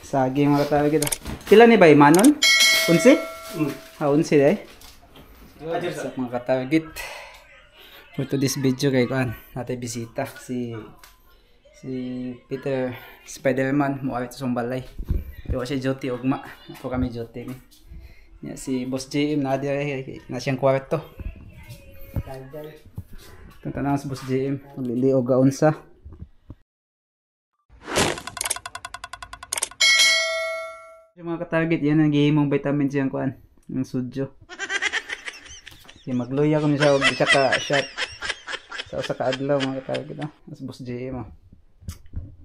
Saging mga tawag ito. Pila ni ba manon? Unsi? Ha, unsi day. Sa mga katarget. For today's video kay kuan, natay bisita si Peter Spiderman mo awit sa balay. Pero siya duty ugma. Ato kami duty ni. Ya, si Boss JM na dire na siyang kwarto. Tanaw si Boss JM, magliliog ga unsa. Yung mga katarget, yan ang gihimong vitamin C ang kuan, ang sudyo. Si magluya ko siya og isa ka shot sa usa ka adlaw mga katarget, ah. As Boss JM, ah.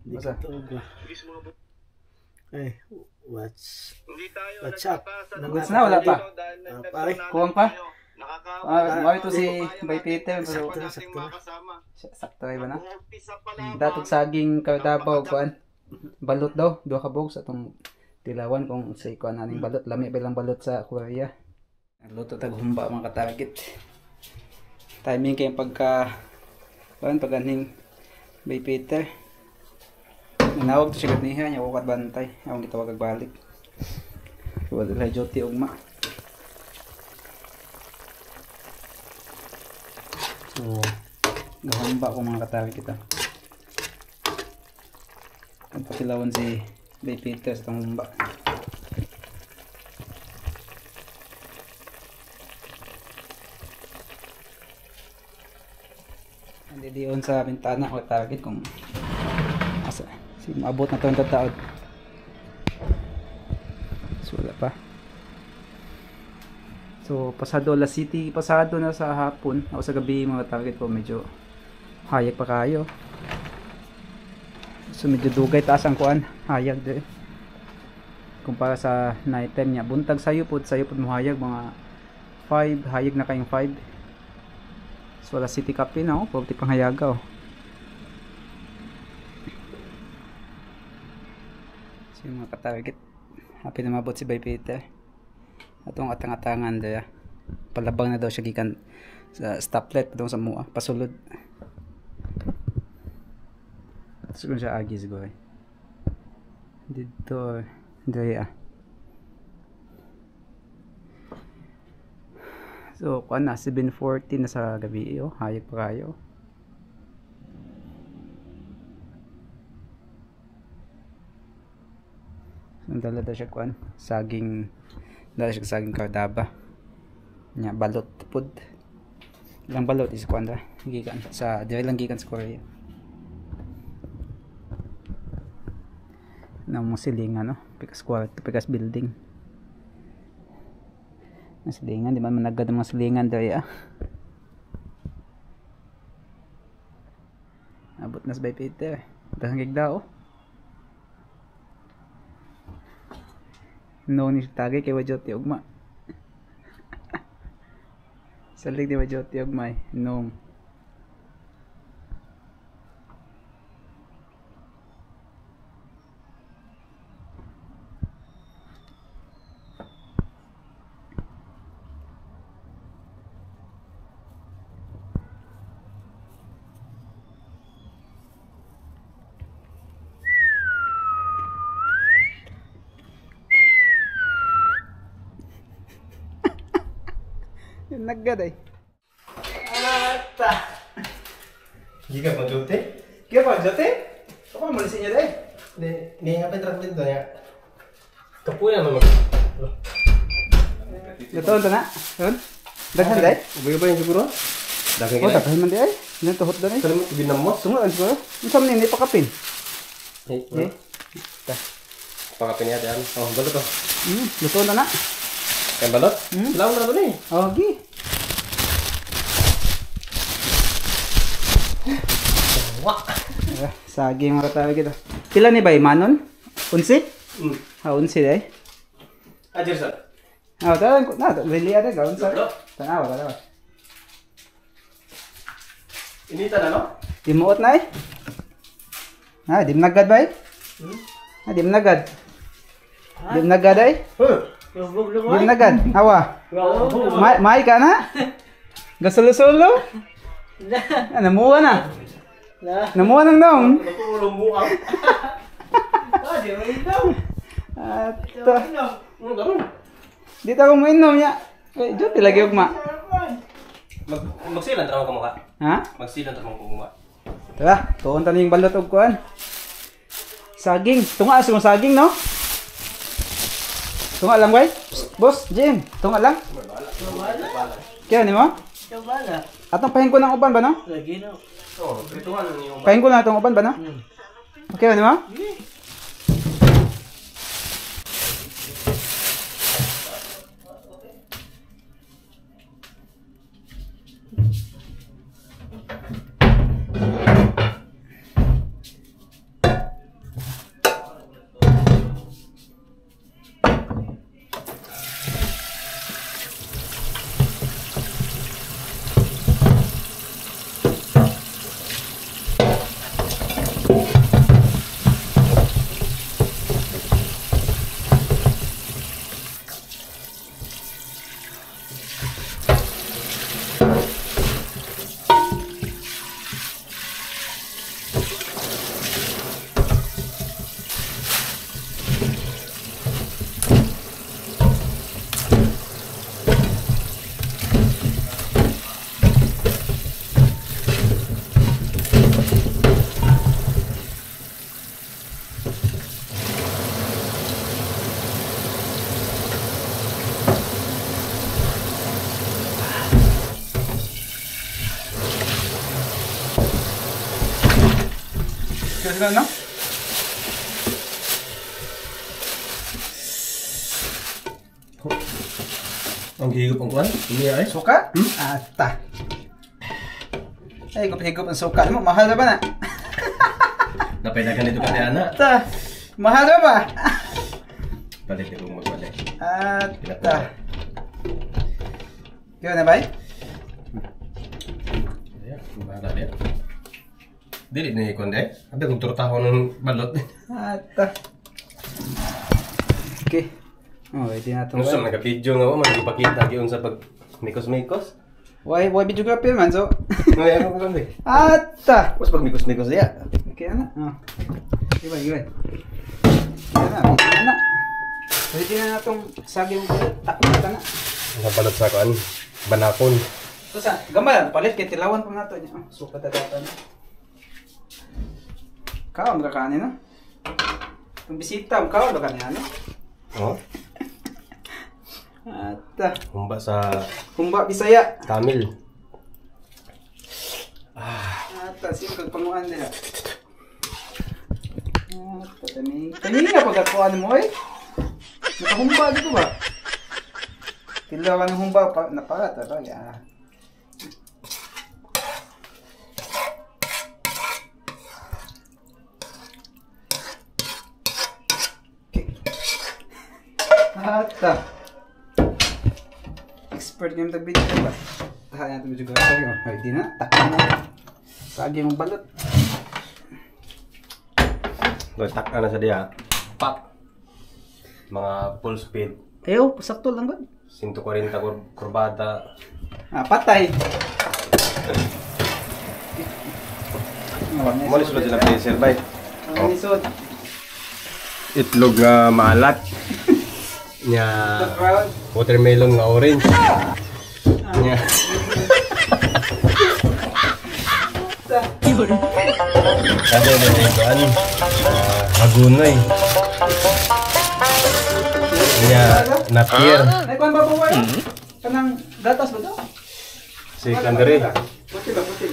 Basta. Ay, what's up? What's na wala pa? Pare, kuwang pa? Ah, ito si Bay Peter. Sakto na, sakto na. Sakto ba na? Datog saging kadabaw kuan. Balot daw, duha ka buok sa atong tilawan kung sa ikuan aning balot, lami ba lang balot sa Korea. Nagluto tag humba mga katarget. Timing kay pagka kuan pag-anhing Bay Peter. Nanawag to siya ganiha nya ukat bantay, akong gitawag ag balik. Wala duty ugma. So, gahumba ko mga katarget kita. Ang patilawan si Bay Peter sa itong humba. Hindi diyon sa bintana ko target kung asa. Si maabot na ito ang tataod. So, wala pa. So, pasado la city, pasado na sa hapon o sa gabi mga target ko, medyo hayag pa kayo. So, medyo dugay taas ang kuan, hayag de. Kumpara sa night time niya, buntag sayo pod mo hayag mga 5, hayag na kayong 5. So, wala city cafe na oh, pwede pang hayaga oh. So, yung mga katarget, happy na mabot si Bay Peter. Atong atang-atangan daya. Palabang na daw siya gikan sa stoplight doon sa mua, pasulod. Siguro siya agi siguro. Dito daya. So kuan na 7:40 na sa gabi oh, hayag pa kayo. So, dala daw siya kuan, saging. Dala siya saging kardaba. Nya balot pud. Ilang balot is kuan ra gikan sa dire lang gikan sa Korea. Na mo silingan no, pikas kwarto, pikas building. Ang silingan, di man managad ang mga silingan diri ah. Abot na sa Bay Peter. Daghang gigda oh. No ni tagay kay wajot ugma. Salig di wajot ugma no. Nagad ay. Ata. Giga pa jote? Giga pa jote? Ako mo lisin niya day. Ni hapit ra dito ya. Kapuya na mag. Lutoon to na. Ron? Daghan day. Ubay-ubay siguro. Daghan kay. Oh, daghan man day. Nan tuhot day. Kalimot ginamos. Tungo siguro. Unsa man ni pakapin? Eh. Ta. Pakapin niya diyan. Oh, balot to. Lutoon na na. Kan balot? Lawan na to ni. Oh, gi. Wah. Saging mga tawag ito. Pila ni ba manon? Unsi? Ha, unsi day. Ajer sa. Ah, tanan na, really ada ga unsa. Tanawa, tanawa. Ini tanan no? Timuot na eh. Ah, di nagad ba eh? Ah, di nagad. Di nagad ay? Di nagad. Hawa. May ka na? Gasulo-sulo? Ah, namuha na. Namuha ng nong. Di mo inom. Ato. Dito ako mainom ya. Kay duty lagi ugma. Magsilan tra mo kamukha. Ha? Magsilan tra mo kamukha. Tara, tuon ta ning balot og kuan. Saging, tunga sa saging no? Tunga lang bay. Boss, Jim, tunga lang. Kaya nimo? Wala. Atong pahin ko ng uban ba no? Lagi no. Oh, prituhan yung Pahin ko na atong uban ba no? Okay nimo? Sila no? Ang gigop ang kuan? Hindi ay. Suka? Ata. Ay, higop-higop ang suka mo. Mahal na ba na? Napaidagan dito ka ni ana. Ata. Mahal na ba? Balik ko magbalik. Ata. Yun na ba? Yeah, bahala dia. Dili ni kuan day. Abi kung turtahon ng balot. Ata. Okay. Oh, ready na itong Gusto nag-video nga man ipakita gyud sa pag mikos-mikos. Why videography man so? Ngay ako kuan day. Ata. Mas pag mikos-mikos diya. Okay ana. Oh. Iba. Ana, ana. Ready na natong saging balot. Takot na. Nabalot sa kuan banakon. So sa gamay palit kay tilawan pa nato niya. Oh, suka ta dapat. Kaon ra kanin no? Kung bisita, kaon ra kanin ano? Oh. Ata. Humba sa Humba Bisaya. Tamil. Ata sino kag panguan nila. Ata tani. Tani nga pagkakuan mo eh. Nakahumba dito ba? Tilawan ng humba pa naparat ba? Ya. Ata. Expert ngayon tag-video ba? Tahan natin video ko. Ay, di na. Takpan na. Sagi mong balot. Takpan na sa diya. Pak. Mga full speed. Ayo, sakto lang god. 140 kurbada. Ah, patay. Mo ni sulod sila freezer bay. Oh. Itlog nga maalat. Nya watermelon nga orange. Nya. Kada na dito an hagunoy. Nya napier. Ay kuan ba buwa? Kanang gatas ba to? Si kandere. Puti ba puti?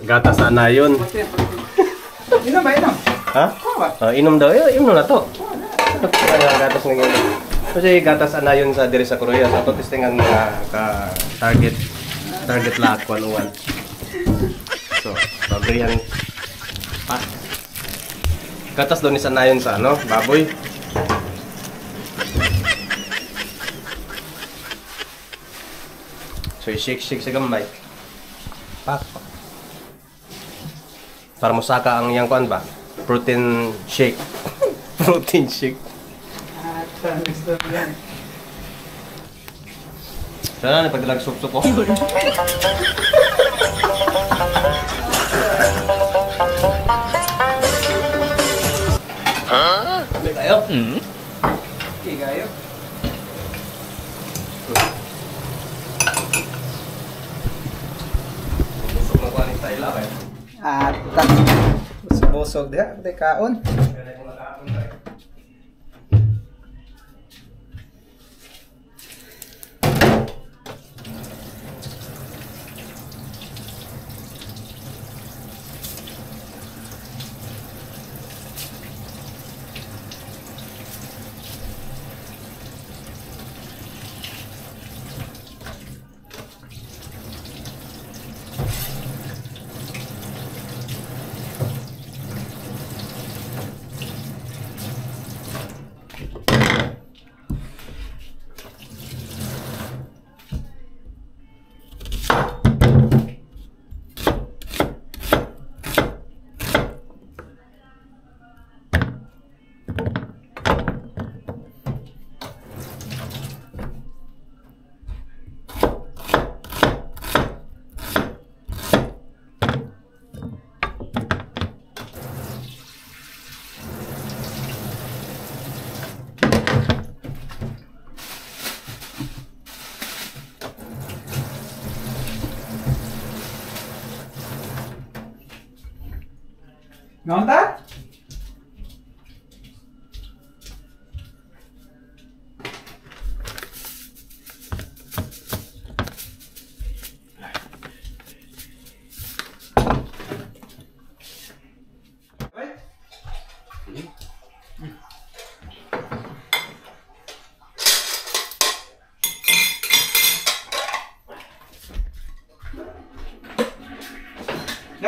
Gatas na nayon. Inom ba inom? Ha? Inom daw. Inom na to. Gatas ng inom. Kasi gatas anayon sa diri sa Korea. Sa ato testingan mga ka target lahat 101. So, babrihan pa. Gatas daw ni sa anayon sa ano, baboy. So, i-shake-shake sa gamay. Pak. Para mosaka ang iyang kuan ba? Protein shake. Protein shake. Ata, gusto mo yan. Sana na pagdalag sup-sup ko. Huh? Hindi kayo? Okay, kayo. Busog na kuha ni Tyla kayo. At busog diha, di kaon. Ngon ta?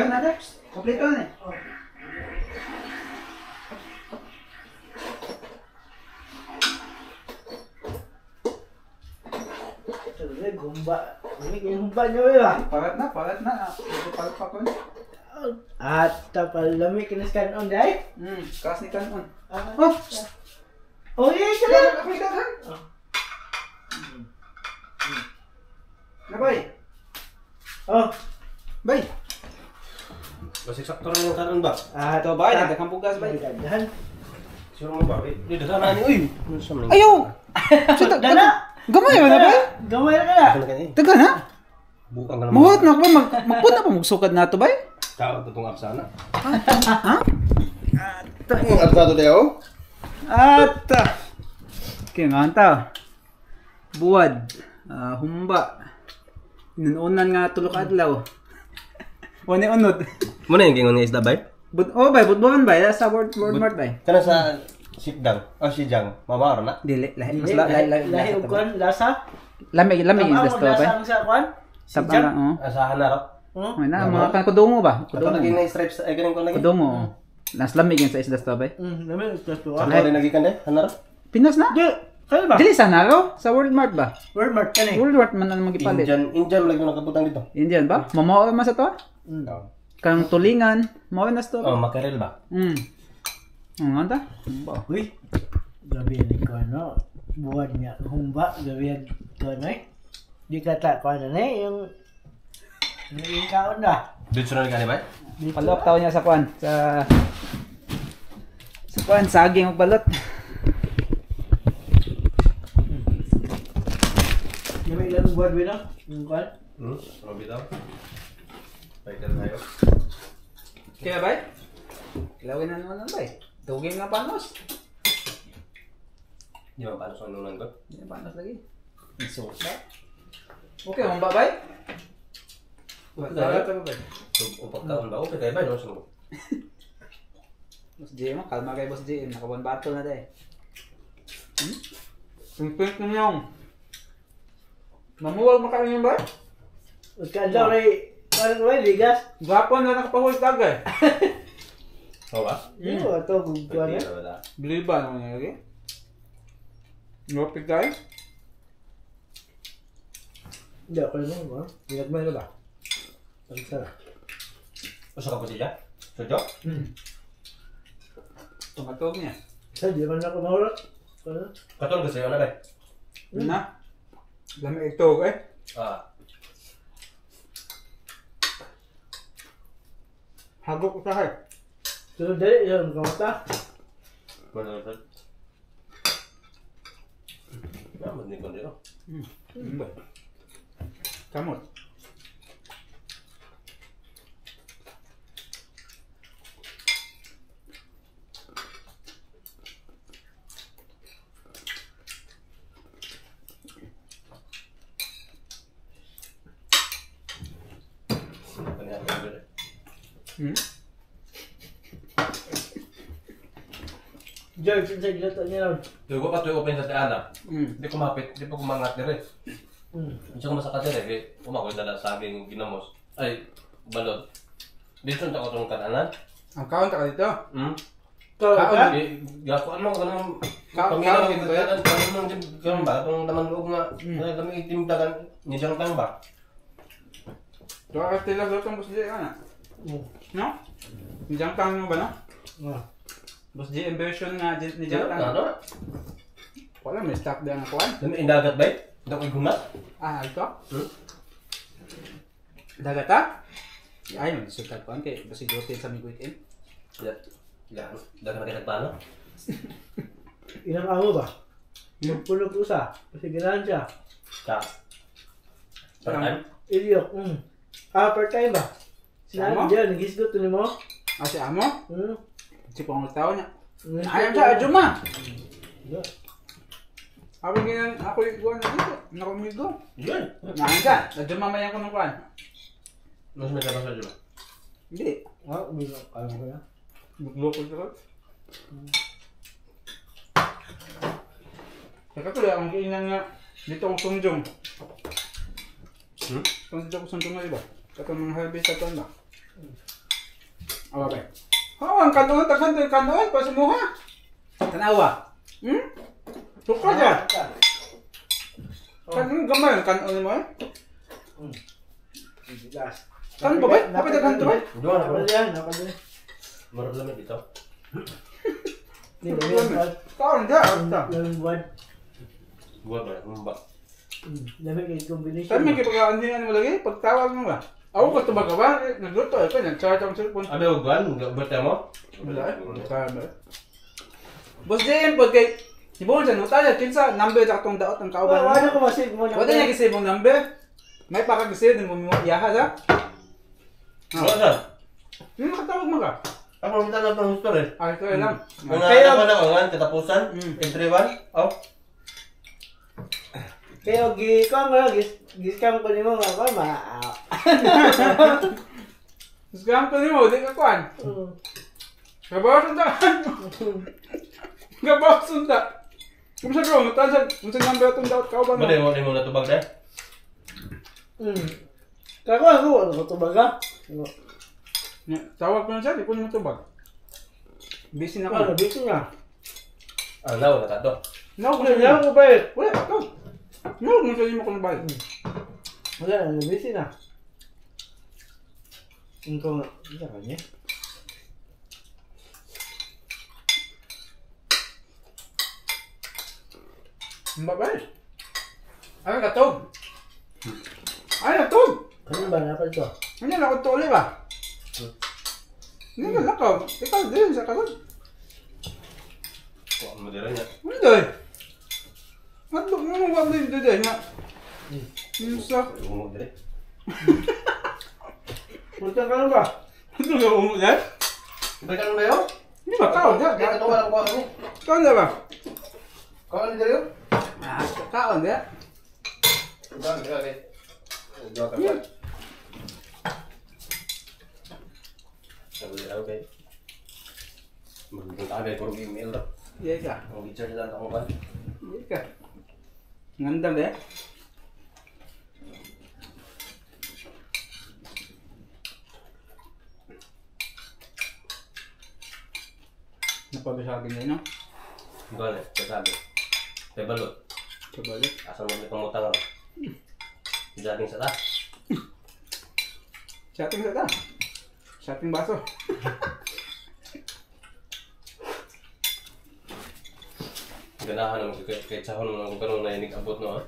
Nada, kompleto na eh. Gumba. Ini gumba niyo ba? Parat na, parat na. Parat pa kon. At tapalami kinis kanon dai. Kas ni kanon. Oh. Oh, iya kala. Ako ikaw. Na bay. Oh. Bay. Basig sakto rin yung kanon ba? Ah, Ito bay, nagdaghang bugas bay. Daghan. Sure mo ba? Di daghan ni uy. Ayo. Dana. Gamay na bay. Gamay na ka. Taga na. Bukang ka naman. Muhot na ako ba? Magpuna pa magsukad na to bay? Tao to itong apsana. Ha? Ang apsado dayo? Ata! Okay, nga ta. Buwad. Humba. Inununan nga tulok adlaw. Wala unod. Muna yung gingon nga isda bay? Oh bay, budbuhan bay. Sa World Mart bay. Kana sa Sipdang. Oh, Sijang. Mamaro na. Dili, lahi. Mas lahi. Lahi og kuan lasa. Lami, lami yung isda to bay. Lasa sa kuan. Sabang lang, oh. Asahan na ro. May na, mga kan kudungo ba? Kato lagi na stripes ay ganing ko lagi. Kudungo. Nas lamig yun sa isda to bay. Lami isda to. Kato rin lagi kan de, hanaro. Pinas na? Di, kaya ba? Dili sa naro? Sa World Mart ba? World Mart kani. World Mart man ang magipalit. Indian lagi mo nakabutang dito. Indian ba? Mamao man sa to? Kang tulingan, mao na sa to. Oh, makarel ba? Ang ta? Uy. Gabi ni ko no. Buwan niya humba, gabi ko no. Di ka ta ko na eh yung kaon na. Dito na gani ba? Palok taw niya sa kuan sa kuan saging ug balot. Yung ilang buwan ba na? Yung kuan? Grabe daw. Fighter tayo. Kaya bay? Kilawin na naman bay. Dugin nga panos. Di ba panos ang nunan ko? Di ba panos lagi? Susa. Okay, humba bay? Okay, tayo bay. O pagkaon ba? Okay tayo bay, no? Sino? Boss JM, kalma kay Boss JM. Naka one bottle na tayo. Pink na yung. Mamuwag makain yun ba? Magkanda rin. Parang may ligas. Gapon na nakapahulit agad. Oo ba? Oo, ito. Gugwa na. Beli ba naman niya lagi? Ngopik tayo? Hindi, ako lang mo. Ginagmay na ba? Ang sarap. Usa ka po siya? Sudyo? Tumatog niya. Sa, di man ako mahulot. Katol kasi yun na ba? Na? Lami ito eh. Ah. Hagok usahay. Sunod dali, yun, kamata. Wala. Naman ni ko. Kamot. George, sa giluto niya ron. Tugo pa tugo pa sa Tiana. Di ko mapit, di pa kumangat dire. Hindi ko masaka dire kay umako dala saging ginamos. Ay, balot. Dito ta ko tong kananan. Ang kaon ta ka dito. Kaon. Gakuan mo kanang kaon dito ya. Kanang kan ba tong laman loob nga. Kami itimdagan ni siyang tang ba. Duha ka tila lutong boss J ana. No? Ni Jang Tang mo ba no? Boss J version nga ni Jang Tang. Ano? Wala may stock diyan ako an. Dami indagat ba? Daw gumat. Ah, ito? Dagat ah? Ay, magsultad ko kay basi jote sa mig weekend. Ya. Ya, dagat na paano? Ilang amo ba? Magpulog usa. Kasi ganahan siya. Ka. Part-time? Ilyok. Ah, part-time ba? Si Amo? Diyan, nag-isgot ni mo? Ah, si Amo? Si pangol tao niya. Ayaw siya, Ajuma! Ako ginan, ako yung kuwan na dito. Nakumigo. Yun! Nahan siya. Ajuma mayan ko ng kuwan. Mas may tapos Ajuma? Hindi. Ah, umigo. Ayaw ko na. Bugloko siya. Teka tuloy, akong kainan nga. Dito akong sungjong. Kung dito akong sungjong na iba. Katong mga harvest sa tuwan ba? Awa ba? Oo, ang kanoon, taghan to yung kanoon, pa sumuha. Tanawa. Suka siya. Kanoon gamay, kanoon mo eh. Kan ba ba? Kapit taghan to ba? Doon ako. Nakadyan. Marap lamig dito. Kaon dia. Lamig buwan. Buwan ba? Ba? Lamig yung combination. Sabi may pagkaandihan mo lagi, pagtawag mo ba? Ako ko tubaga ba? Nagluto eh, kaya nag-charge ang cellphone. Abi, huwag ba mo? Wala eh. Boss JM po kay Ibon sa nuta niya, kinsa number sa katong daot ang kauban. Wala ko masig mo. Wala niya kasi mong number. May pakagisir mo mo iyaha sa. Wala sa. Makatawag mo ka. Ako kita na tong story. Ay, ito lang. Kaya wala ko nga katapusan. Everyone. Oh. Kaya gi ko nga giscam ko nimo nga ko ma. Scam ko nimo, di ka kuan. Gabaw sunda. Gabaw sunda. Kung sa bro, matasan, kung sa number atong daot kauban mo. Bale mo nimo natubag dai. Kako ako ano ko tubag ha? Tawag ko na siya, di ko nimo tubag. Busy na ko. Ano, busy na. Ah, naw na kadto. Naw ko na ko ba? Wala pa to. Naw mo sa nimo kung balik. Wala, busy na. Ingko nga, isa ka niya. Babay. Ay, katog. Ay, katog. Ano ba na pa ito? Ano na ako tuloy ba? Hindi ka lakaw. Ikaw din sa katog. Kuha mo dira niya. Ano doy? Ano mo wag din doy na. Unsa? Ungo dire. Punta ka na ba? Ano ka ungo dyan? Balik ka na ba yun? Hindi ba? Kaon dyan. Kaya katong walang kuha kami. Kaon dyan ba? Kaon dyan yun? Ah, kaon dyan. Kaon dyan. Dua ka pa. Sabi nila, okay. Magpunta ka puro email daw. Iya ka. Ang i-charge lang ako ka. Iya ka. Ngandam deh. Napabisagin niya, no? Gano'n, sasabi. Kay balot. Kay balot. Asa mo may pangutang ako. Jogging sa ta. Shopping sa ta. Shopping baso. Ganahan naman kay tsahon naman kung gano'n na inig abot no ha?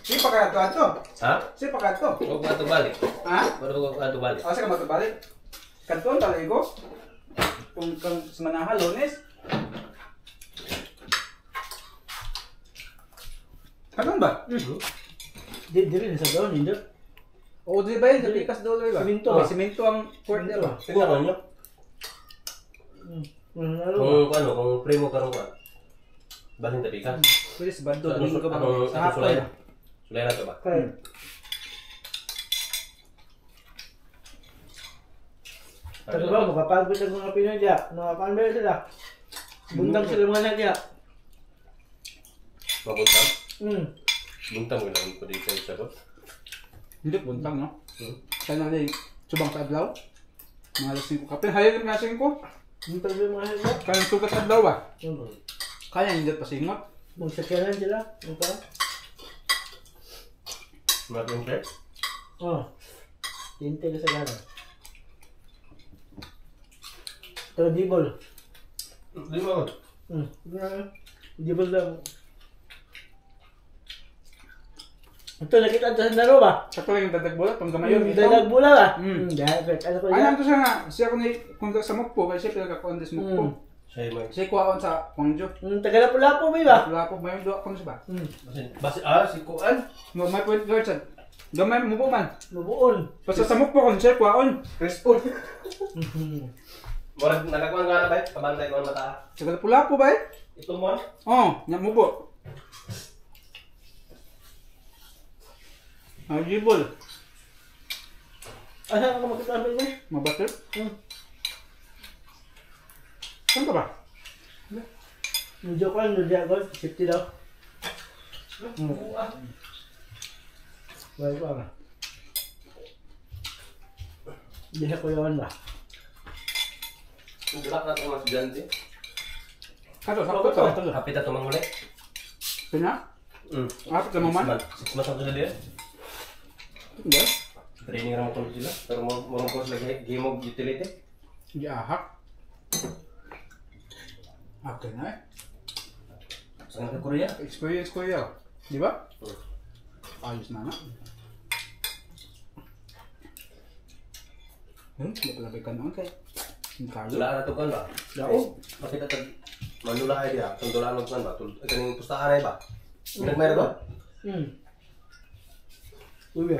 Si pa kaya to? Ha? Si pa kaya to? Huwag ka balik. Ha? Huwag ka balik. Asa ka matubalik? Kanton talaga ko. Kung kang sa Manaha, Lunes. Daan ba? Di rin sa doon, hindi. Oo, di ba yun? Sa Pikas Doloy ba? Simento. Oh, simento ang court niya ba? Tingnan ko niyo. Kung ano, kung primo karong ka. Basin tabi ka. Pwede sa Bando, Domingo ba? Sa hapon. Sulay na ito ba? Taga ba, makapagod ang mga Pinoy diya. Mga panbel sila. Buntang sila mga anak diya. Mabuntang? Buntang ko lang po dito sa ko. Hindi, buntang no? Kaya na rin, subang sa adlaw. Mga alas 5 kape. Hayag yung alas 5. Buntang sila mga anak. Kaya sugat sa adlaw ba? Kaya hindi pasingot. Magsakyanan sila. Buntang. Mga pinter? Oo. Tinte ka sa gano'n. Pero dibol. Di ba? Dibol lang. Ito, nakita ito sa naro ba? Sa ito yung dadagbola, itong gamayon. Dadagbola ba? Ano to siya nga, siya ko na kung sa Mukpo, kaya siya pinagkakuan sa Mukpo. Siya kuhaan sa Kwangjo. Tagalapo-lapo ba iba? Lapo, may doa ko na siya ba? Si kuan? May point guard siya. Gamay, mubo man. Mubuon. Basta sa Mukpo kung siya kuhaan. Respon. Murag nagakuan nga na ba? Kabantay ko ang mata. Tagalapo-lapo ba eh? Ito mo? Oo, mubo. Ah, jibol. Asa ka makita ang pwede? Mabater? Saan ka ba? Medyo ko, medyo ako. Safety daw. Wala ko ba? Hindi sa kuyawan ba? Dulak na itong mas estudyante. Kato, sakto to. Kapit na tumang uli. Pina? Kapit na mo man? 6 months ang sila diyan. Hindi. Training naman ko sila. Pero murong ko sila game of utility. Hindi ahak. Okay na eh. Saan ka Korea? Experience Korea. Di ba? Ayos na na. Hindi pala ba noon kay? Dula na ito kan ba? Dao. Bakit ito? Manula ay diya. Itong dula na kan ba? Kaning pustahan ay ba? Nagmayroon ba? Uy.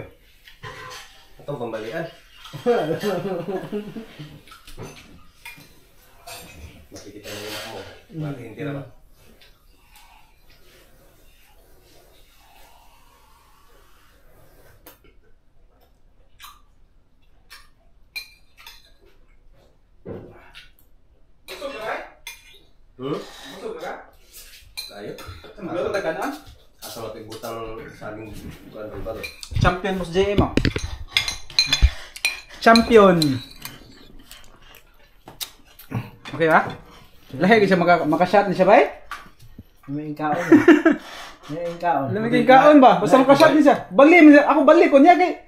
Itong pambalian. Makikita na yung anak mo. Makikita na ba? Busog ka ba? Busog ka? Tayo. Busog ka na? Asa mapigutang saging kuan ba to? Champion mo sa JM oh. Champion. Okay ba? Lahi siya maka-shot ni siya ba eh? May kaon. May kaon. Lamig kay kaon ba? Basta maka-shot ni siya. Bali man siya. Ako bali ko niya kay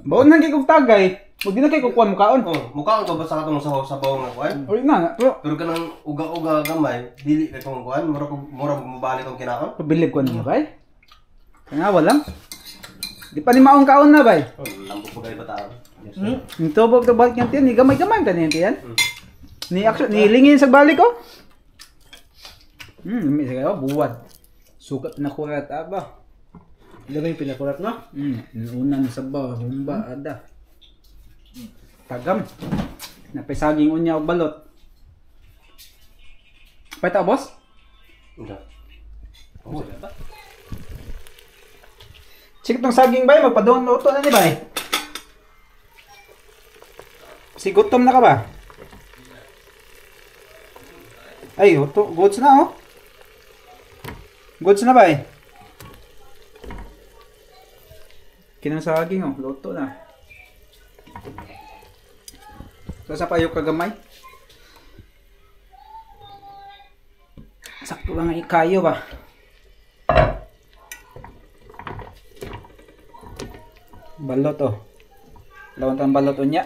baon kay kog tagay. Ug di na kay kukuan mo kaon. Oh, mukhaon ko basta katong sa sabaw nga kuan. Uri na, pero Pero kanang uga-uga gamay, dili kay kong kuan, mura mura mobalik kong kinaon. Pabilib ko niyo bay. Kaya walang. Di pa ni maong kaon na bay. Oh, lambot pa kay bataan. Yung tubog to balik niyan tiyan, ni gamay-gamay ka niyan tiyan. Ni action ni lingin sa balik ko. Mi sa kayo buwad. Sukat na kurat aba. Lamay pinakurat no? Unan sa ba, humba ada. Tagam. Napisaging unya og balot. Pwede boss? Hindi. Oh, ba? Sige tong saging bay, magpadungan luto na ni bay. Si gutom na ka ba? Ay, uto, goods na oh. Goods na bay. Kinang saging oh, luto na. So sa payo kagamay. Sakto lang ang ikayo ba? Balot oh. Lawan tang balot unya.